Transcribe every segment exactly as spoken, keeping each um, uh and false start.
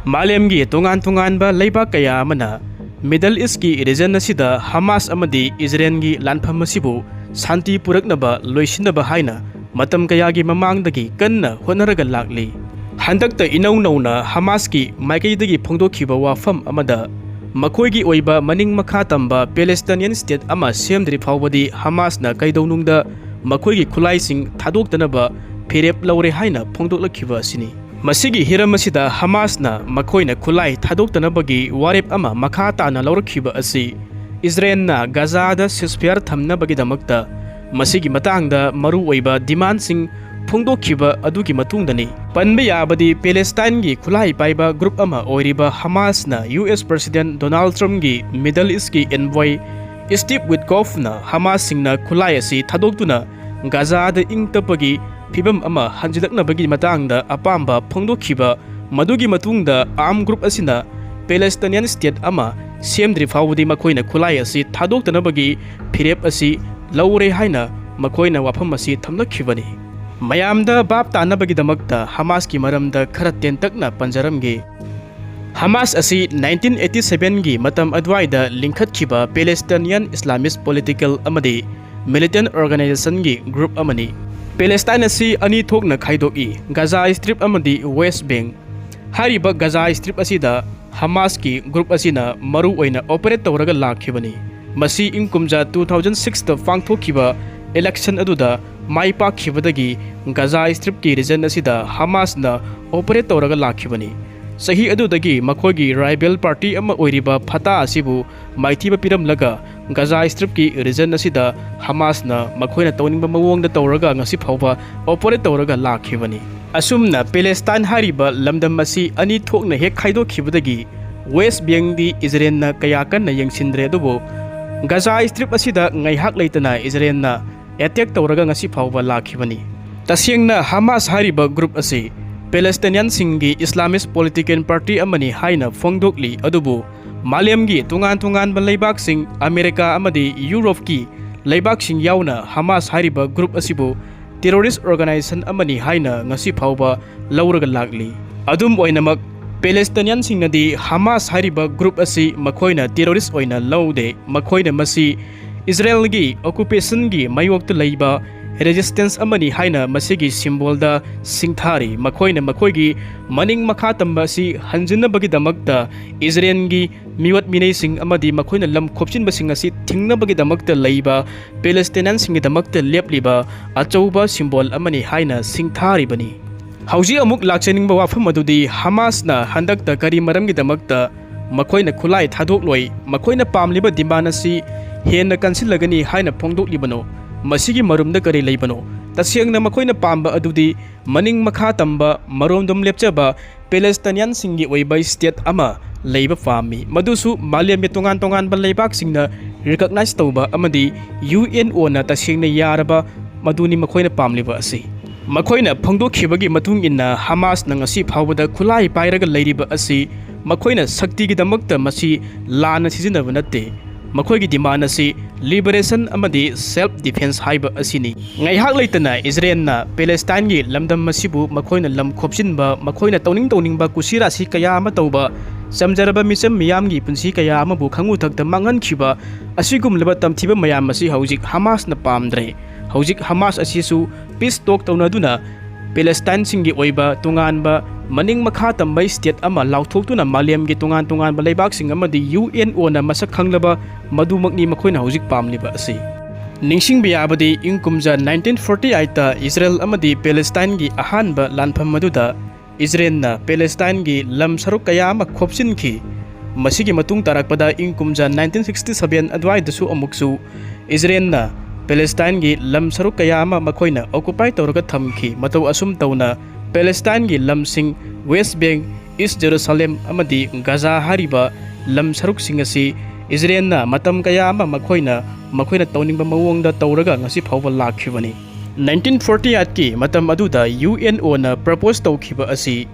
ꯃꯥꯂꯦꯝꯒꯤ ꯇꯣꯉꯥꯟ ꯇꯣꯉꯥꯟꯕ ꯂꯩꯕꯥꯛ ꯀꯌꯥ ꯑꯃꯅ Middle East ꯀꯤ region ꯑꯁꯤꯗ Hamas ꯑꯃꯗꯤ ꯏꯖꯔꯦꯜꯒꯤ ꯂꯥꯟꯐꯝ ꯑꯁꯤꯕꯨ ꯁꯥꯟꯇꯤ ꯄꯨꯔꯛꯅꯕ, ꯂꯣꯏꯁꯤꯟꯅꯕ ꯍꯥꯏꯅ ꯃꯇꯝ ꯀꯌꯥꯒꯤ ꯃꯃꯥꯡꯗꯒꯤ ꯀꯟꯅ ꯍꯣꯠꯅꯔꯒ ꯂꯥꯛꯂꯤ꯫ ꯍꯟꯗꯛꯇ ꯏꯅꯧ ꯅꯧꯅ Hamas ꯀꯤ ꯃꯥꯏꯀꯩꯗꯒꯤ ꯐꯣꯡꯗꯣꯛꯈꯤꯕ ꯋꯥꯐꯝ ꯑꯃꯗ, ꯃꯈꯣꯏꯒꯤ ꯑꯣꯏꯕ ꯃꯅꯤꯡ ꯃꯈꯥ ꯇꯝꯕ Palestinian state ꯑꯃ ꯁꯦꯝꯗ꯭ꯔꯤ ꯐꯥꯎꯕꯗꯤ Hamas ꯅ ꯀꯩꯗꯧꯅꯨꯡꯗ ꯃꯈꯣꯏꯒꯤ ꯈꯨꯠꯂꯥꯏꯁꯤꯡ ꯊꯥꯗꯣꯛꯇꯅꯕ ꯐꯤꯔꯦꯞ ꯂꯧꯔꯦ ꯍꯥꯏꯅ ꯐꯣꯡꯗꯣꯛꯂꯛꯈꯤꯕ ꯑꯁꯤꯅꯤ꯫ ꯃꯁꯤꯒꯤ ꯍꯤꯔꯝ ꯑꯁꯤꯗ Hamas ꯅ ꯃꯈꯣꯏꯅ ꯈꯨꯠꯂꯥꯏ ꯊꯥꯗꯣꯛꯇꯅꯕꯒꯤ ꯋꯥꯔꯦꯞ ꯑꯃ ꯃꯈꯥ ꯇꯥꯅ ꯂꯧꯔꯛꯈꯤꯕ ꯑꯁꯤ ꯏꯖꯔꯦꯜꯅ ꯒꯥꯖꯥꯗ ceasefire ꯊꯝꯅꯕꯒꯤꯗꯃꯛꯇ ꯃꯁꯤꯒꯤ ꯃꯇꯥꯡꯗ ꯃꯔꯨꯑꯣꯏꯕ demand ꯁꯤꯡ ꯐꯣꯡꯗꯣꯛꯈꯤꯕ ꯑꯗꯨꯒꯤ ꯃꯇꯨꯡꯗꯅꯤ꯫ ꯄꯟꯕ ꯌꯥꯕꯗꯤ, ꯄꯦꯂꯦꯁꯇꯥꯏꯟꯒꯤ ꯈꯨꯠꯂꯥꯏ ꯄꯥꯏꯕ group ꯑꯃ ꯑꯣꯏꯔꯤꯕ Hamas ꯅ U S President Donald Trump ꯒꯤ Middle East ꯀꯤ envoy Steve Witkoff ꯅ Hamas ꯁꯤꯡꯅ ꯈꯨꯠꯂꯥꯏ ꯑꯁꯤ ꯊꯥꯗꯣꯛꯇꯨꯅ ꯒꯥꯖꯥꯗ ꯏꯪ ꯇꯞꯄꯒꯤ ꯐꯤꯕꯝ ꯑꯃ ꯍꯟꯖꯤꯜꯂꯛꯅꯕꯒꯤ ꯃꯇꯥꯡꯗ ꯑꯄꯥꯝꯕ ꯐꯣꯡꯗꯣꯛꯈꯤꯕ, ꯃꯗꯨꯒꯤ ꯃꯇꯨꯡꯗ armed group ꯑꯁꯤꯅ Palestinian state ꯑꯃ ꯁꯦꯝꯗ꯭ꯔꯤ ꯐꯥꯎꯕꯗꯤ ꯃꯈꯣꯏꯅ ꯈꯨꯠꯂꯥꯏ ꯑꯁꯤ ꯊꯥꯗꯣꯛꯇꯅꯕꯒꯤ ꯐꯤꯔꯦꯞ ꯑꯁꯤ ꯂꯧꯔꯦ ꯍꯥꯏꯅ ꯃꯈꯣꯏꯅ ꯋꯥꯐꯝ ꯑꯁꯤ ꯊꯝꯂꯛꯈꯤꯕꯅꯤ꯫ ꯃꯌꯥꯝꯗ ꯚꯥꯞ ꯇꯥꯅꯕꯒꯤꯗꯃꯛꯇ Hamas ꯀꯤ ꯃꯔꯝꯗ ꯈꯔ ꯇꯦꯟꯇꯛꯅ ꯄꯟꯖꯔꯝꯒꯦ꯫ Hamas ꯑꯁꯤ nineteen eighty seven ꯒꯤ ꯃꯇꯝ ꯑꯗꯨꯋꯥꯏꯗ ꯂꯤꯡꯈꯠꯈꯤꯕ Palestinian Islamist political ꯑꯃꯗꯤ militant organization ꯒꯤ group ꯑꯃꯅꯤ꯫ ꯄꯦꯂꯦꯁꯇꯥꯏꯟ ꯑꯁꯤ ꯑꯅꯤ ꯊꯣꯛꯅ ꯈꯥꯏꯗꯣꯛꯏ, ꯒꯥꯖꯥ ꯁ꯭ꯇ꯭ꯔꯤꯞ ꯑꯃꯗꯤ ꯋꯦꯁ ꯕꯦꯡꯛ꯫ ꯍꯥꯏꯔꯤꯕ ꯒꯥꯖꯥ ꯁ꯭ꯇ꯭ꯔꯤꯞ ꯑꯁꯤꯗ Hamas ꯀꯤ group ꯑꯁꯤꯅ ꯃꯔꯨ ꯑꯣꯏꯅ operate ꯇꯧꯔꯒ ꯂꯥꯛꯈꯤꯕꯅꯤ꯫ ꯃꯁꯤ ꯏꯪ ꯀꯨꯝꯖꯥ two thousand six ꯇ ꯄꯥꯡꯊꯣꯛꯈꯤꯕ election ꯑꯗꯨꯗ ꯃꯥꯏ ꯄꯥꯛꯈꯤꯕꯗꯒꯤ ꯒꯥꯖꯥ ꯁ꯭ꯇ꯭ꯔꯤꯞꯀꯤ region ꯑꯁꯤꯗ Hamas ꯅ operate ꯇꯧꯔꯒ ꯂꯥꯛꯈꯤꯕꯅꯤ꯫ ꯆꯍꯤ ꯑꯗꯨꯗꯒꯤ ꯃꯈꯣꯏꯒꯤ rival party ꯑꯃ ꯑꯣꯏꯔꯤꯕ ꯐꯇꯥ ꯑꯁꯤꯕꯨ ꯃꯥꯏꯊꯤꯕ ꯄꯤꯔꯝꯂꯒ ꯒꯥꯖꯥ ꯁ꯭ꯇ꯭ꯔꯤꯞꯀꯤ region ꯑꯁꯤꯗ Hamas ꯅ ꯃꯈꯣꯏꯅ ꯇꯧꯅꯤꯡꯕ ꯃꯑꯣꯡꯗ ꯇꯧꯔꯒ ꯉꯁꯤ ꯐꯥꯎꯕ operate ꯇꯧꯔꯒ ꯂꯥꯛꯈꯤꯕꯅꯤ꯫ ꯑꯁꯨꯝꯅ ꯄꯦꯂꯦꯁꯇꯥꯏꯟ ꯍꯥꯏꯔꯤꯕ ꯂꯝꯗꯝ ꯑꯁꯤ ꯑꯅꯤ ꯊꯣꯛꯅ ꯍꯦꯛ ꯈꯥꯏꯗꯣꯛꯈꯤꯕꯗꯒꯤ ꯋꯦꯁ ꯕꯦꯡꯛꯗꯤ ꯏꯖꯔꯦꯜꯅ ꯀꯌꯥ ꯀꯟꯅ ꯌꯦꯡꯁꯤꯟꯗ꯭ꯔꯦ, ꯑꯗꯨꯕꯨ ꯒꯥꯖꯥ ꯁ꯭ꯇ꯭ꯔꯤꯞ ꯑꯁꯤꯗ ꯉꯥꯏꯍꯥꯛ ꯂꯩꯇꯅ ꯏꯖꯔꯦꯜꯅ attack ꯇꯧꯔꯒ ꯉꯁꯤ ꯐꯥꯎꯕ ꯂꯥꯛꯈꯤꯕꯅꯤ꯫ ꯇꯁꯦꯡꯅ Hamas ꯍꯥꯏꯔꯤꯕ group ꯑꯁꯤ Palestinian ꯁꯤꯡꯒꯤ Islamist political party ꯑꯃꯅꯤ ꯍꯥꯏꯅ ꯐꯣꯡꯗꯣꯛꯂꯤ, ꯑꯗꯨꯕꯨ ꯃꯥꯂꯦꯝꯒꯤ ꯇꯣꯉꯥꯟ ꯇꯣꯉꯥꯟꯕ ꯂꯩꯕꯥꯛꯁꯤꯡ, ꯑꯃꯦꯔꯤꯀꯥ ꯑꯃꯗꯤ ꯌꯨꯔꯣꯞꯀꯤ ꯂꯩꯕꯥꯛꯁꯤꯡ ꯌꯥꯎꯅ Hamas ꯍꯥꯏꯔꯤꯕ group ꯑꯁꯤꯕꯨ terrorist organization ꯑꯃꯅꯤ ꯍꯥꯏꯅ ꯉꯁꯤ ꯐꯥꯎꯕ ꯂꯧꯔꯒ ꯂꯥꯛꯂꯤ꯫ ꯑꯗꯨꯝ ꯑꯣꯏꯅꯃꯛ, ꯄꯦꯂꯦꯁꯇꯥꯏꯅꯤꯌꯟꯁꯤꯡꯅꯗꯤ ꯍꯃꯥꯁ ꯍꯥꯏꯔꯤꯕ ꯒ꯭ꯔꯨꯞ ꯑꯁꯤ ꯃꯈꯣꯏꯅ ꯇꯦꯔꯣꯔꯤꯁ ꯑꯣꯏꯅ ꯂꯧꯗꯦ꯫ ꯃꯈꯣꯏꯅ ꯃꯁꯤ ꯏꯖꯔꯦꯜꯒꯤ ꯑꯣꯀꯨꯄꯦꯁꯟꯒꯤ ꯃꯥꯌꯣꯛꯇ ꯂꯩꯕ ꯔꯦꯖꯤꯁꯇꯦꯟꯁ ꯑꯃꯅꯤ ꯍꯥꯏꯅ ꯃꯁꯤꯒꯤ ꯁꯤꯝꯕꯣꯜꯗ ꯁꯤꯡꯊꯥꯔꯤ꯫ ꯃꯈꯣꯏꯅ ꯃꯈꯣꯏꯒꯤ ꯃꯅꯤꯡ ꯃꯈꯥ ꯇꯝꯕ ꯑꯁꯤ ꯍꯟꯖꯤꯟꯅꯕꯒꯤꯗꯃꯛꯇ ꯏꯖꯔꯦꯜꯒꯤ ꯃꯤꯑꯣꯠ ꯃꯤꯅꯩꯁꯤꯡ ꯑꯃꯗꯤ ꯃꯈꯣꯏꯅ ꯂꯝ ꯈꯣꯞꯆꯤꯟꯕꯁꯤꯡ ꯑꯁꯤ ꯊꯤꯡꯅꯕꯒꯤꯗꯃꯛꯇ ꯂꯩꯕ ꯄꯦꯂꯦꯁꯇꯥꯏꯅꯤꯌꯟꯁꯤꯡꯒꯤꯗꯃꯛꯇ ꯂꯦꯞꯂꯤꯕ ꯑꯆꯧꯕ ꯁꯤꯝꯕꯣꯜ ꯑꯃꯅꯤ ꯍꯥꯏꯅ ꯁꯤꯡꯊꯥꯔꯤꯕꯅꯤ꯫ ꯍꯧꯖꯤꯛ ꯑꯃꯨꯛ ꯂꯥꯛꯆꯅꯤꯡꯕ ꯋꯥꯐꯝ ꯑꯗꯨꯗꯤ ꯍꯃꯥꯁꯅ ꯍꯟꯗꯛꯇ ꯀꯔꯤ ꯃꯔꯝꯒꯤꯗꯃꯛꯇ ꯃꯈꯣꯏꯅ ꯈꯨꯠꯂꯥꯏ ꯊꯥꯗꯣꯛꯂꯣꯏ, ꯃꯈꯣꯏꯅ ꯄꯥꯝꯂꯤꯕ ꯗꯤꯃꯥꯟ ꯑꯁꯤ ꯍꯦꯟꯅ ꯀꯟꯁꯤꯜꯂꯒꯅꯤ ꯍꯥꯏꯅ ꯐꯣꯡꯗꯣꯛꯂꯤꯕꯅꯣ? ꯃꯁꯤꯒꯤ ꯃꯔꯨꯝꯗ ꯀꯔꯤ ꯂꯩꯕꯅꯣ? ꯇꯁꯦꯡꯅ ꯃꯈꯣꯏꯅ ꯄꯥꯝꯕ ꯑꯗꯨꯗꯤ ꯃꯅꯤꯡ ꯃꯈꯥ ꯇꯝꯕ, ꯃꯔꯣꯝꯗꯣꯝ ꯂꯦꯞꯆꯕ ꯄꯦꯂꯦꯁꯇꯥꯏꯅꯤꯌꯟꯁꯤꯡꯒꯤ ꯑꯣꯏꯕ ꯁ꯭ꯇꯦꯠ ꯑꯃ ꯂꯩꯕ ꯄꯥꯝꯃꯤ꯫ ꯃꯗꯨꯁꯨ ꯃꯥꯂꯦꯝꯒꯤ ꯇꯣꯉꯥꯟ ꯇꯣꯉꯥꯟꯕ ꯂꯩꯕꯥꯛꯁꯤꯡꯅ ꯔꯤꯀꯛꯅꯥꯏꯖ ꯇꯧꯕ ꯑꯃꯗꯤ ꯌꯨ ꯑꯦꯟ ꯑꯣꯅ ꯇꯁꯦꯡꯅ ꯌꯥꯔꯕ, ꯃꯗꯨꯅꯤ ꯃꯈꯣꯏꯅ ꯄꯥꯝꯂꯤꯕ ꯑꯁꯤ꯫ ꯃꯈꯣꯏꯅ ꯐꯣꯡꯗꯣꯛꯈꯤꯕꯒꯤ ꯃꯇꯨꯡ ꯏꯟꯅ ꯍꯃꯥꯁꯅ ꯉꯁꯤ ꯐꯥꯎꯕꯗ ꯈꯨꯠꯂꯥꯏ ꯄꯥꯏꯔꯒ ꯂꯩꯔꯤꯕ ꯑꯁꯤ ꯃꯈꯣꯏꯅ ꯁꯛꯇꯤꯒꯤꯗꯃꯛꯇ ꯃꯁꯤ ꯂꯥꯟꯅ ꯁꯤꯖꯤꯟꯅꯕ ꯅꯠꯇꯦ꯫ ꯃꯈꯣꯏꯒꯤ ꯗꯤꯃꯥꯟ ꯑꯁꯤ ꯂꯤꯕꯔꯦꯁꯟ ꯑꯃꯗꯤ ꯁꯦꯜꯐ ꯗꯤꯐꯦꯟꯁ ꯍꯥꯏꯕ ꯑꯁꯤꯅꯤ꯫ ꯉꯥꯏꯍꯥꯛ ꯂꯩꯇꯅ ꯏꯖꯔꯦꯜꯅ ꯄꯦꯂꯦꯁꯇꯥꯏꯟꯒꯤ ꯂꯝꯗꯝ ꯑꯁꯤꯕꯨ ꯃꯈꯣꯏꯅ ꯂꯝ ꯈꯣꯞꯆꯤꯟꯕ, ꯃꯈꯣꯏꯅ ꯇꯧꯅꯤꯡ ꯇꯧꯅꯤꯡꯕ ꯀꯨꯁꯤꯔꯥꯁꯤ ꯀꯌꯥ ꯑꯃ ꯇꯧꯕ, ꯆꯝꯖꯔꯕ ꯃꯤꯆꯝ ꯃꯤꯌꯥꯝꯒꯤ ꯄꯨꯟꯁꯤ ꯀꯌꯥ ꯑꯃꯕꯨ ꯈꯪꯉꯨ ꯊꯛꯇ ꯃꯥꯡꯍꯟꯈꯤꯕ ꯑꯁꯤꯒꯨꯝꯂꯕ ꯇꯝꯊꯤꯕ ꯃꯌꯥꯝ ꯑꯁꯤ ꯍꯧꯖꯤꯛ ꯍꯃꯥꯁꯅ ꯄꯥꯝꯗ꯭ꯔꯦ꯫ ꯍꯧꯖꯤꯛ ꯍꯃꯥꯁ ꯑꯁꯤꯁꯨ ꯄꯤꯁ ꯇꯣꯛ ꯇꯧꯅꯗꯨꯅ ꯄꯦꯂꯦꯁꯇꯥꯏꯟꯁꯤꯡꯒꯤ ꯑꯣꯏꯕ ꯇꯣꯉꯥꯟꯕ ꯃꯅꯤꯡ ꯃꯈꯥ ꯇꯝꯕ ꯁ꯭ꯇꯦꯠ ꯑꯃ ꯂꯥꯎꯊꯣꯛꯇꯨꯅ ꯃꯥꯂꯦꯝꯒꯤ ꯇꯣꯉꯥꯟ ꯇꯣꯉꯥꯟꯕ ꯂꯩꯕꯥꯛꯁꯤꯡ ꯑꯃꯗꯤ ꯌꯨ ꯑꯦꯟ ꯑꯣꯅ ꯃꯁꯛ ꯈꯪꯂꯕ ꯃꯗꯨꯃꯛꯅꯤ ꯃꯈꯣꯏꯅ ꯍꯧꯖꯤꯛ ꯄꯥꯝꯂꯤꯕ ꯑꯁꯤ꯫ ꯅꯤꯡꯁꯤꯡꯕ ꯌꯥꯕꯗꯤ ꯏꯪ ꯀꯨꯝꯖꯥ ꯅꯥꯏꯟꯇꯤꯟ ꯐꯣꯔꯇꯤ ꯑꯩꯠꯇ ꯏꯖꯔꯦꯜ ꯑꯃꯗꯤ ꯄꯦꯂꯦꯁꯇꯥꯏꯟꯒꯤ ꯑꯍꯥꯟꯕ ꯂꯥꯟꯐꯝ ꯑꯗꯨꯗ ꯏꯖꯔꯦꯜꯅ ꯄꯦꯂꯦꯁꯇꯥꯏꯟꯒꯤ ꯂꯝ ꯁꯔꯨꯛ ꯀꯌꯥ ꯑꯃ ꯈꯣꯞꯆꯤꯟꯈꯤ꯫ ꯃꯁꯤꯒꯤ ꯃꯇꯨꯡ ꯇꯥꯔꯛꯄꯗ ꯏꯪ ꯀꯨꯝꯖꯥ ꯅꯥꯏꯟꯇꯤꯟ ꯁꯤꯛꯁꯇꯤ ꯁꯚꯦꯟ ꯑꯗꯨꯋꯥꯏꯗꯁꯨ ꯑꯃꯨꯛꯁꯨ ꯏꯖꯔꯦꯜꯅ ꯄꯦꯂꯦꯁꯇꯥꯏꯟꯒꯤ ꯂꯝ ꯁꯔꯨꯛ ꯀꯌꯥ ꯑꯃ ꯃꯈꯣꯏꯅ ꯑꯣꯀꯨꯄꯥꯏ ꯇꯧꯔꯒ ꯊꯝꯈꯤ꯫ ꯃꯇꯧ ꯑꯁꯨꯝ ꯇꯧꯅ ꯄꯦꯂꯦꯁꯇꯥꯏꯟꯒꯤ ꯂꯝꯁꯤꯡ ꯋꯦꯁ ꯕꯦꯡ, ꯏꯁ ꯖꯦꯔꯨꯁꯥꯂꯦꯝ ꯑꯃꯗꯤ ꯒꯥꯖꯥ ꯍꯥꯏꯔꯤꯕ ꯂꯝ ꯁꯔꯨꯛꯁꯤꯡ ꯑꯁꯤ ꯏꯖꯔꯦꯜꯅ ꯃꯇꯝ ꯀꯌꯥ ꯑꯃ ꯃꯈꯣꯏꯅ, ꯃꯈꯣꯏꯅ ꯇꯧꯅꯤꯡꯕ ꯃꯑꯣꯡꯗ ꯇꯧꯔꯒ ꯉꯁꯤ ꯐꯥꯎꯕ ꯂꯥꯛꯈꯤꯕꯅꯤ꯫ ꯅꯥꯏꯟꯇꯤꯟ ꯐꯣꯔꯇꯤ ꯑꯩꯠꯀꯤ ꯃꯇꯝ ꯑꯗꯨꯗ ꯌꯨ ꯑꯦꯟ ꯑꯣꯅ ꯄ꯭ꯔꯄꯣꯁ ꯇꯧꯈꯤꯕ ꯑꯁꯤ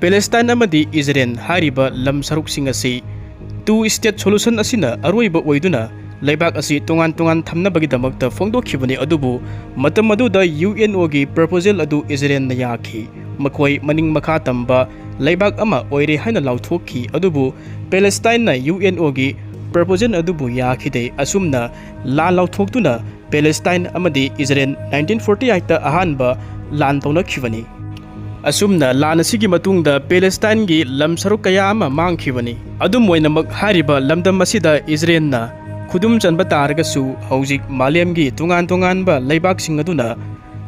ꯄꯦꯂꯦꯁꯇꯥꯏꯟ ꯑꯃꯗꯤ ꯏꯖꯔꯦꯜ ꯍꯥꯏꯔꯤꯕ ꯂꯝ ꯁꯔꯨꯛꯁꯤꯡ ꯑꯁꯤ ꯇꯨ ꯁ꯭ꯇꯦꯠ ꯁꯣꯂꯨꯁꯟ ꯑꯁꯤꯅ ꯑꯔꯣꯏꯕ ꯑꯣꯏꯗꯨꯅ ꯂꯩꯕꯥꯛ ꯑꯁꯤ ꯇꯣꯉꯥꯟ ꯇꯣꯉꯥꯟ ꯊꯝꯅꯕꯒꯤꯗꯃꯛꯇ ꯐꯣꯡꯗꯣꯛꯈꯤꯕꯅꯤ꯫ ꯑꯗꯨꯕꯨ ꯃꯇꯝ ꯑꯗꯨꯗ ꯌꯨ ꯑꯦꯟ ꯑꯣꯒꯤ ꯄ꯭ꯔꯄꯣꯖꯦꯜ ꯑꯗꯨ ꯏꯖꯔꯦꯜꯅ ꯌꯥꯈꯤ꯫ ꯃꯈꯣꯏ ꯃꯅꯤꯡ ꯃꯈꯥ ꯇꯝꯕ ꯂꯩꯕꯥꯛ ꯑꯃ ꯑꯣꯏꯔꯦ ꯍꯥꯏꯅ ꯂꯥꯎꯊꯣꯛꯈꯤ꯫ ꯑꯗꯨꯕꯨ ꯄꯦꯂꯦꯁꯇꯥꯏꯟꯅ ꯌꯨ ꯑꯦꯟ ꯑꯣꯒꯤ ꯄ꯭ꯔꯄꯣꯖꯦꯜ ꯑꯗꯨꯕꯨ ꯌꯥꯈꯤꯗꯦ꯫ ꯑꯁꯨꯝꯅ ꯂꯥꯟ ꯂꯥꯎꯊꯣꯛꯇꯨꯅ ꯄꯦꯂꯦꯁꯇꯥꯏꯟ ꯑꯃꯗꯤ ꯏꯖꯔꯦꯜ ꯅꯥꯏꯟꯇꯤꯟ ꯐꯣꯔꯇꯤ ꯑꯩꯠꯇ ꯑꯍꯥꯟꯕ ꯂꯥꯟ ꯇꯧꯅꯈꯤꯕꯅꯤ꯫ ꯑꯁꯨꯝꯅ ꯂꯥꯟ ꯑꯁꯤꯒꯤ ꯃꯇꯨꯡꯗ ꯄꯦꯂꯦꯁꯇꯥꯏꯟꯒꯤ ꯂꯝ ꯁꯔꯨꯛ ꯀꯌꯥ ꯑꯃ ꯃꯥꯡꯈꯤꯕꯅꯤ꯫ ꯑꯗꯨꯝ ꯑꯣꯏꯅꯃꯛ, ꯍꯥꯏꯔꯤꯕ ꯂꯝꯗꯝ ꯑꯁꯤꯗ ꯏꯖꯔꯦꯜꯅ ꯈꯨꯗꯨꯝ ꯆꯟꯕ ꯇꯥꯔꯒꯁꯨ, ꯍꯧꯖꯤꯛ ꯃꯥꯂꯦꯝꯒꯤ ꯇꯣꯉꯥꯟ ꯇꯣꯉꯥꯟꯕ ꯂꯩꯕꯥꯛꯁꯤꯡ ꯑꯗꯨꯅ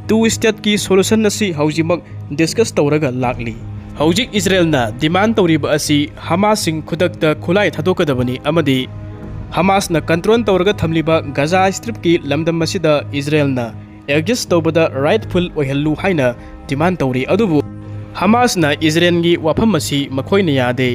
ꯇꯨ ꯁ꯭ꯇꯦꯠꯀꯤ ꯁꯣꯂꯨꯁꯟ ꯑꯁꯤ ꯍꯧꯖꯤꯛꯃꯛ ꯗꯤꯁꯀꯁ ꯇꯧꯔꯒ ꯂꯥꯛꯂꯤ꯫ ꯍꯧꯖꯤꯛ ꯏꯖꯔꯦꯜꯅ ꯗꯤꯃꯥꯟ ꯇꯧꯔꯤꯕ ꯑꯁꯤ ꯍꯃꯥꯁꯁꯤꯡ ꯈꯨꯗꯛꯇ ꯈꯨꯠꯂꯥꯏ ꯊꯥꯗꯣꯛꯀꯗꯕꯅꯤ ꯑꯃꯗꯤ ꯍꯃꯥꯁꯅ ꯀꯟꯇ꯭ꯔꯣꯜ ꯇꯧꯔꯒ ꯊꯝꯂꯤꯕ ꯒꯖꯥ ꯁ꯭ꯇ꯭ꯔꯤꯞꯀꯤ ꯂꯝꯗꯝ ꯑꯁꯤꯗ ꯏꯖꯔꯦꯜꯅ ꯑꯦꯛꯖꯤꯁ ꯇꯧꯕꯗ ꯔꯥꯏꯠꯐꯨꯜ ꯑꯣꯏꯍꯜꯂꯨ ꯍꯥꯏꯅ ꯗꯤꯃꯥꯟ ꯇꯧꯔꯤ꯫ ꯑꯗꯨꯕꯨ ꯍꯃꯥꯁꯅ ꯏꯖꯔꯦꯜꯒꯤ ꯋꯥꯐꯝ ꯑꯁꯤ ꯃꯈꯣꯏꯅ ꯌꯥꯗꯦ꯫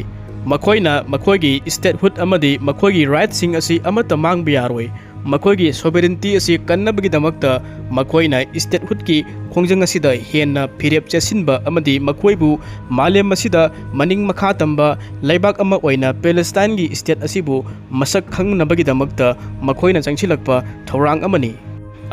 ꯃꯈꯣꯏꯅ ꯃꯈꯣꯏꯒꯤ ꯁ꯭ꯇꯦꯠꯍꯨꯗ ꯑꯃꯗꯤ ꯃꯈꯣꯏꯒꯤ ꯔꯥꯏꯠꯁꯤꯡ ꯑꯁꯤ ꯑꯃꯠꯇ ꯃꯥꯡꯕ ꯌꯥꯔꯣꯏ꯫ ꯃꯈꯣꯏꯒꯤ ꯁꯣꯚꯔꯦꯟꯇꯤ ꯑꯁꯤ ꯀꯟꯅꯕꯒꯤꯗꯃꯛꯇ ꯃꯈꯣꯏꯅ ꯁ꯭ꯇꯦꯠꯍꯨꯗꯀꯤ ꯈꯣꯡꯖꯪ ꯑꯁꯤꯗ ꯍꯦꯟꯅ ꯐꯤꯔꯦꯞ ꯆꯦꯠꯁꯤꯟꯕ ꯑꯃꯗꯤ ꯃꯈꯣꯏꯕꯨ ꯃꯥꯂꯦꯝ ꯑꯁꯤꯗ ꯃꯅꯤꯡ ꯃꯈꯥ ꯇꯝꯕ ꯂꯩꯕꯥꯛ ꯑꯃ ꯑꯣꯏꯅ ꯄꯦꯂꯦꯁꯇꯥꯏꯟꯒꯤ ꯁ꯭ꯇꯦꯠ ꯑꯁꯤꯕꯨ ꯃꯁꯛ ꯈꯪꯅꯕꯒꯤꯗꯃꯛꯇ ꯃꯈꯣꯏꯅ ꯆꯪꯁꯤꯜꯂꯛꯄ ꯊꯧꯔꯥꯡ ꯑꯃꯅꯤ꯫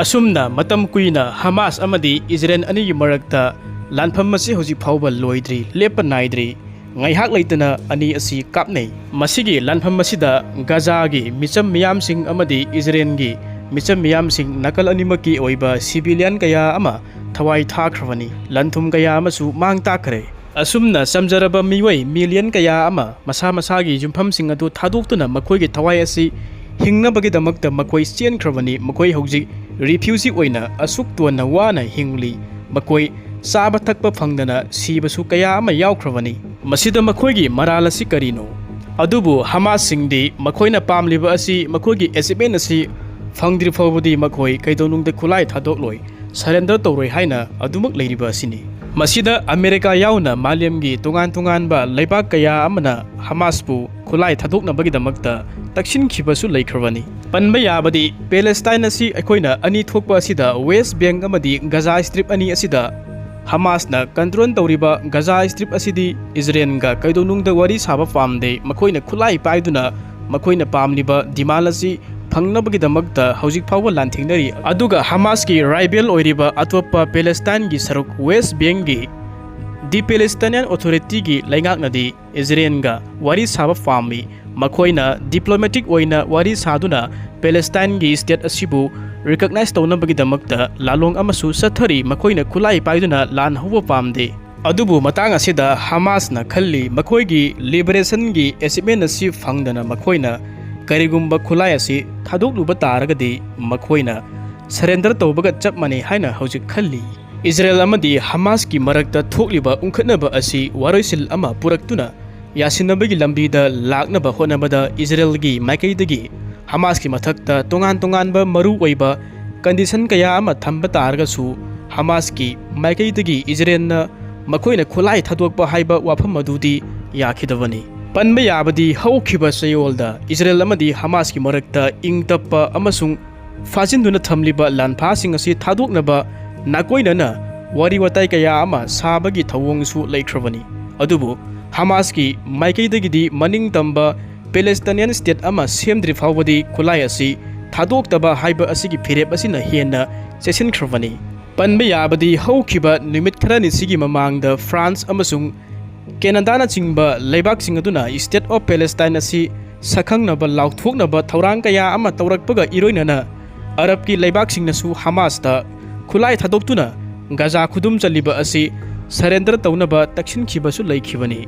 ꯑꯁꯨꯝꯅ ꯃꯇꯝ ꯀꯨꯏꯅ ꯍꯃꯥꯁ ꯑꯃꯗꯤ ꯏꯖꯔꯦꯜ ꯑꯅꯤꯒꯤ ꯃꯔꯛꯇ ꯂꯥꯟꯐꯝ ꯑꯁꯤ ꯍꯧꯖꯤꯛ ꯐꯥꯎꯕ ꯂꯣꯏꯗ꯭ꯔꯤ, ꯂꯦꯞꯄ ꯅꯥꯏꯗ꯭ꯔꯤ꯫ ꯉꯥꯏꯍꯥꯛ ꯂꯩꯇꯅ ꯑꯅꯤ ꯑꯁꯤ ꯀꯥꯞꯅꯩ꯫ ꯃꯁꯤꯒꯤ ꯂꯥꯟꯐꯝ ꯑꯁꯤꯗ ꯒꯖꯥꯒꯤ ꯃꯤꯆꯝ ꯃꯤꯌꯥꯝꯁꯤꯡ ꯑꯃꯗꯤ ꯏꯖꯔꯦꯜꯒꯤ ꯃꯤꯆꯝ ꯃꯤꯌꯥꯝꯁꯤꯡ, ꯅꯥꯀꯜ ꯑꯅꯤꯃꯛꯀꯤ ꯑꯣꯏꯕ ꯁꯤꯚꯤꯂꯤꯌꯟ ꯀꯌꯥ ꯑꯃ ꯊꯋꯥꯏ ꯊꯥꯈ꯭ꯔꯕꯅꯤ꯫ ꯂꯟ-ꯊꯨꯝ ꯀꯌꯥ ꯑꯃꯁꯨ ꯃꯥꯡ ꯇꯥꯛꯈ꯭ꯔꯦ꯫ ꯑꯁꯨꯝꯅ ꯆꯝꯖꯔꯕ ꯃꯤꯑꯣꯏ ꯃꯤꯂꯤꯌꯟ ꯀꯌꯥ ꯑꯃ ꯃꯁꯥ ꯃꯁꯥꯒꯤ ꯌꯨꯝꯐꯝꯁꯤꯡ ꯑꯗꯨ ꯊꯥꯗꯣꯛꯇꯨꯅ ꯃꯈꯣꯏꯒꯤ ꯊꯋꯥꯏ ꯑꯁꯤ ꯍꯤꯡꯅꯕꯒꯤꯗꯃꯛꯇ ꯃꯈꯣꯏ ꯆꯦꯟꯈ꯭ꯔꯕꯅꯤ꯫ ꯃꯈꯣꯏ ꯍꯧꯖꯤꯛ ꯔꯤꯐ꯭ꯌꯨꯖꯤ ꯑꯣꯏꯅ ꯑꯁꯨꯛ ꯇꯣꯟꯅ ꯋꯥꯅ ꯍꯤꯡꯂꯤ꯫ ꯃꯈꯣꯏ ꯆꯥꯕ ꯊꯛꯄ ꯐꯪꯗꯅ ꯁꯤꯕꯁꯨ ꯀꯌꯥ ꯑꯃ ꯌꯥꯎꯈ꯭ꯔꯕꯅꯤ꯫ ꯃꯁꯤꯗ ꯃꯈꯣꯏꯒꯤ ꯃꯔꯥꯜ ꯑꯁꯤ ꯀꯔꯤꯅꯣ? ꯑꯗꯨꯕꯨ ꯍꯃꯥꯁꯁꯤꯡꯗꯤ ꯃꯈꯣꯏꯅ ꯄꯥꯝꯂꯤꯕ ꯑꯁꯤ ꯃꯈꯣꯏꯒꯤ ꯑꯦꯆꯤꯞꯃꯦꯟ ꯑꯁꯤ ꯐꯪꯗ꯭ꯔꯤ ꯐꯥꯎꯕꯗꯤ ꯃꯈꯣꯏ ꯀꯩꯗꯧꯅꯨꯡꯗ ꯈꯨꯠꯂꯥꯏ ꯊꯥꯗꯣꯛꯂꯣꯏ, ꯁꯔꯦꯟꯗꯔ ꯇꯧꯔꯣꯏ ꯍꯥꯏꯅ ꯑꯗꯨꯃꯛ ꯂꯩꯔꯤꯕ ꯑꯁꯤꯅꯤ꯫ ꯃꯁꯤꯗ ꯑꯃꯦꯔꯤꯀꯥ ꯌꯥꯎꯅ ꯃꯥꯂꯦꯝꯒꯤ ꯇꯣꯉꯥꯟ ꯇꯣꯉꯥꯟꯕ ꯂꯩꯕꯥꯛ ꯀꯌꯥ ꯑꯃꯅ ꯍꯃꯥꯁꯄꯨ ꯈꯨꯠꯂꯥꯏ ꯊꯥꯗꯣꯛꯅꯕꯒꯤꯗꯃꯛꯇ ꯇꯛꯁꯤꯟꯈꯤꯕꯁꯨ ꯂꯩꯈ꯭ꯔꯕꯅꯤ꯫ ꯄꯟꯕ ꯌꯥꯕꯗꯤ, ꯄꯦꯂꯦꯁꯇꯥꯏꯟ ꯑꯁꯤ ꯑꯩꯈꯣꯏꯅ ꯑꯅꯤ ꯊꯣꯛꯄ ꯑꯁꯤꯗ ꯋꯦꯁ ꯕꯦꯡꯛ ꯑꯃꯗꯤ ꯒꯖꯥ ꯁ꯭ꯇ꯭ꯔꯤꯞ ꯑꯅꯤ ꯑꯁꯤꯗ ꯍꯃꯥꯁꯅ ꯀꯟꯇ꯭ꯔꯣꯜ ꯇꯧꯔꯤꯕ ꯒꯖꯥ ꯁ꯭ꯇ꯭ꯔꯤꯞ ꯑꯁꯤꯗꯤ ꯏꯖꯔꯦꯜꯒ ꯀꯩꯗꯧꯅꯨꯡꯗ ꯋꯥꯔꯤ ꯁꯥꯕ ꯄꯥꯝꯗꯦ꯫ ꯃꯈꯣꯏꯅ ꯈꯨꯠꯂꯥꯏ ꯄꯥꯏꯗꯨꯅ ꯃꯈꯣꯏꯅ ꯄꯥꯝꯂꯤꯕ ꯗꯤꯃꯥꯟ ꯑꯁꯤ ꯐꯪꯅꯕꯒꯤꯗꯃꯛꯇ ꯍꯧꯖꯤꯛ ꯐꯥꯎꯕ ꯂꯥꯟꯊꯦꯡꯅꯔꯤ꯫ ꯑꯗꯨꯒ ꯍꯃꯥꯁꯀꯤ ꯔꯥꯏꯕꯦꯜ ꯑꯣꯏꯔꯤꯕ ꯑꯇꯣꯞꯄ ꯄꯦꯂꯦꯁꯇꯥꯏꯟꯒꯤ ꯁꯔꯨꯛ ꯋꯦꯁ ꯕꯦꯡꯒꯤ ꯗꯤ ꯄꯦꯂꯦꯁꯇꯥꯏꯅꯤꯌꯥꯟ ꯑꯣꯊꯣꯔꯤꯇꯤꯒꯤ ꯂꯩꯉꯥꯛꯅꯗꯤ ꯏꯖꯔꯦꯟꯒ ꯋꯥꯔꯤ ꯁꯥꯕ ꯄꯥꯝꯃꯤ꯫ ꯃꯈꯣꯏꯅ ꯗꯤꯄ꯭ꯂꯣꯃꯦꯇꯤꯛ ꯑꯣꯏꯅ ꯋꯥꯔꯤ ꯁꯥꯗꯨꯅ ꯄꯦꯂꯦꯁꯇꯥꯏꯟꯒꯤ ꯁ꯭ꯇꯦꯠ ꯑꯁꯤꯕꯨ ꯔꯤꯀꯛꯅꯥꯏꯖ ꯇꯧꯅꯕꯒꯤꯗꯃꯛꯇ ꯂꯥꯂꯣꯡ ꯑꯃꯁꯨ ꯆꯠꯊꯔꯤ꯫ ꯃꯈꯣꯏꯅ ꯈꯨꯠꯂꯥꯏ ꯄꯥꯏꯗꯨꯅ ꯂꯥꯟ ꯍꯧꯕ ꯄꯥꯝꯗꯦ꯫ ꯑꯗꯨꯕꯨ ꯃꯇꯥꯡ ꯑꯁꯤꯗ ꯍꯃꯥꯁꯅ ꯈꯜꯂꯤ, ꯃꯈꯣꯏꯒꯤ ꯂꯤꯕꯔꯦꯁꯟꯒꯤ ꯑꯦꯆꯤꯞꯃꯦꯟ ꯑꯁꯤ ꯐꯪꯗꯅ ꯃꯈꯣꯏꯅ ꯀꯔꯤꯒꯨꯝꯕ ꯈꯨꯠꯂꯥꯏ ꯑꯁꯤ ꯊꯥꯗꯣꯛꯂꯨꯕ ꯇꯥꯔꯒꯗꯤ ꯃꯈꯣꯏꯅ ꯁꯔꯦꯟꯗꯔ ꯇꯧꯕꯒ ꯆꯞ ꯃꯥꯟꯅꯩ ꯍꯥꯏꯅ ꯍꯧꯖꯤꯛ ꯈꯜꯂꯤ꯫ ꯏꯖꯔꯦꯜ ꯑꯃꯗꯤ ꯍꯃꯥꯁꯀꯤ ꯃꯔꯛꯇ ꯊꯣꯛꯂꯤꯕ ꯎꯪꯈꯠꯅꯕ ꯑꯁꯤ ꯋꯥꯔꯣꯏꯁꯤꯜ ꯑꯃ ꯄꯨꯔꯛꯇꯨꯅ ꯌꯥꯁꯤꯟꯅꯕꯒꯤ ꯂꯝꯕꯤꯗ ꯂꯥꯛꯅꯕ ꯍꯣꯠꯅꯕꯗ ꯏꯖꯔꯦꯜꯒꯤ ꯃꯥꯏꯀꯩꯗꯒꯤ ꯍꯃꯥꯁꯀꯤ ꯃꯊꯛꯇ ꯇꯣꯉꯥꯟ ꯇꯣꯉꯥꯟꯕ ꯃꯔꯨ ꯑꯣꯏꯕ ꯀꯟꯗꯤꯁꯟ ꯀꯌꯥ ꯑꯃ ꯊꯝꯕ ꯇꯥꯔꯒꯁꯨ, ꯍꯃꯥꯁꯀꯤ ꯃꯥꯏꯀꯩꯗꯒꯤ ꯏꯖꯔꯦꯜꯅ ꯃꯈꯣꯏꯅ ꯈꯨꯠꯂꯥꯏ ꯊꯥꯗꯣꯛꯄ ꯍꯥꯏꯕ ꯋꯥꯐꯝ ꯑꯗꯨꯗꯤ ꯌꯥꯈꯤꯗꯕꯅꯤ꯫ ꯄꯟꯕ ꯌꯥꯕꯗꯤ, ꯍꯧꯈꯤꯕ ꯆꯌꯣꯜꯗ ꯏꯖꯔꯦꯜ ꯑꯃꯗꯤ ꯍꯃꯥꯁꯀꯤ ꯃꯔꯛꯇ ꯏꯪ ꯇꯞꯄ ꯑꯃꯁꯨꯡ ꯐꯥꯖꯤꯟꯗꯨꯅ ꯊꯝꯂꯤꯕ ꯂꯥꯟꯐꯥꯁꯤꯡ ꯑꯁꯤ ꯊꯥꯗꯣꯛꯅꯕ ꯅꯥꯀꯣꯏꯅꯅ ꯋꯥꯔꯤ ꯋꯥꯇꯥꯏ ꯀꯌꯥ ꯑꯃ ꯁꯥꯕꯒꯤ ꯊꯧꯑꯣꯡꯁꯨ ꯂꯩꯈ꯭ꯔꯕꯅꯤ꯫ ꯑꯗꯨꯕꯨ ꯍꯃꯥꯁꯀꯤ ꯃꯥꯏꯀꯩꯗꯒꯤꯗꯤ ꯃꯅꯤꯡ ꯇꯝꯕ ꯄꯦꯂꯦꯁꯇꯥꯏꯅꯤꯌꯟ ꯁ꯭ꯇꯦꯠ ꯑꯃ ꯁꯦꯝꯗ꯭ꯔꯤ ꯐꯥꯎꯕꯗꯤ ꯈꯨꯠꯂꯥꯏ ꯑꯁꯤ ꯊꯥꯗꯣꯛꯇꯕ ꯍꯥꯏꯕ ꯑꯁꯤꯒꯤ ꯐꯤꯔꯦꯞ ꯑꯁꯤꯅ ꯍꯦꯟꯅ ꯆꯦꯁꯤꯟꯈ꯭ꯔꯕꯅꯤ꯫ ꯄꯟꯕ ꯌꯥꯕꯗꯤ, ꯍꯧꯈꯤꯕ ꯅꯨꯃꯤꯠ ꯈꯔꯅꯤꯁꯤꯒꯤ ꯃꯃꯥꯡꯗ ꯐ꯭ꯔꯥꯟꯁ ꯑꯃꯁꯨꯡ ꯀꯦꯅꯥꯗꯥꯅꯆꯤꯡꯕ ꯂꯩꯕꯥꯛꯁꯤꯡ ꯑꯗꯨꯅ ꯁ꯭ꯇꯦꯠ ꯑꯣꯐ ꯄꯦꯂꯦꯁꯇꯥꯏꯟ ꯑꯁꯤ ꯁꯛꯈꯪꯅꯕ ꯂꯥꯎꯊꯣꯛꯅꯕ ꯊꯧꯔꯥꯡ ꯀꯌꯥ ꯑꯃ ꯇꯧꯔꯛꯄꯒ ꯏꯔꯣꯏꯅꯅ ꯑꯔꯕꯀꯤ ꯂꯩꯕꯥꯛꯁꯤꯡꯅꯁꯨ ꯍꯃꯥꯁꯇ ꯈꯨꯠꯂꯥꯏ ꯊꯥꯗꯣꯛꯇꯨꯅ ꯒꯥꯖꯥ ꯈꯨꯗꯨꯝ ꯆꯜꯂꯤꯕ ꯑꯁꯤ ꯁꯔꯦꯟꯗꯔ ꯇꯧꯅꯕ ꯇꯛꯁꯤꯟꯈꯤꯕꯁꯨ ꯂꯩꯈꯤꯕꯅꯤ꯫